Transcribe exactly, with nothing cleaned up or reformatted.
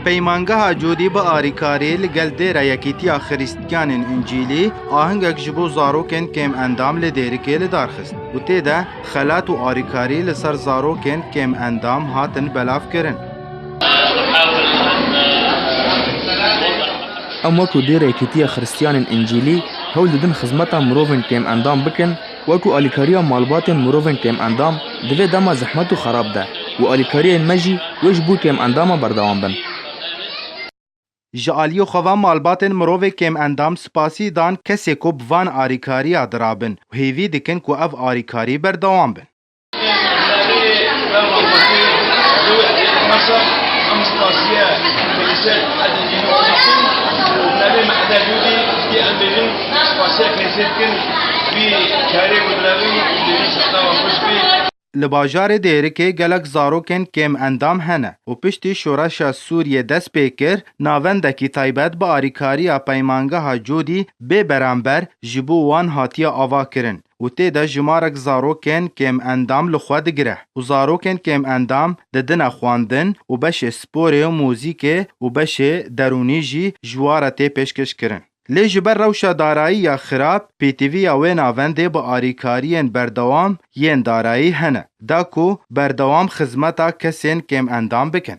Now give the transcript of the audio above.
Peymangeha Cûdî bi alîkarî li gel dêra Yekîtiya Xiristiyanên Încîlî ahengek ji bo zarokên kêmendam li Dêrikê li dar xist û tê de xelat û alîkarî li ser zarokên kêmendam hatin belavkirin. Em wekî dêra Yekîtiya Xiristiyanên Încîlî hewl didin xizmeta mirovên kêmendam bikin, wekî alîkariya malbatên mirovên kêmendam di vê dema zehmet û xerab de û alîkariyên me jî wê ji bo kêmendama berdewam bin. Ji aliyê xwe ve malbatên mirovê kêmendam spasî dan kesê ku bi van alîkariya dirabin û hêvî dikin ku ev alîkarî berdewam bin. Li bajarê Dêrikê gelek zarokên kêmendam hene û piştî şoreşa Sûriyê dest pê kir, navendekî taybet bi alîkariya Peymangeha Cûdî bê beramber ji bo wan hatiye avakirin û tê de jimarek zarokên kêmendam li xwe digire û zarokên kêmendam didine xwendin û beşê sporê û muzîkê û beşê derûnî jî ji wa re tê pêşkêşkirin. Lê ji ber rewşa darayî ya xirab, pêtiviya wê navendê bi alîkariyên berdewam yên darayî hene, da ku berdewam xizmeta kesên kêmendam bikin.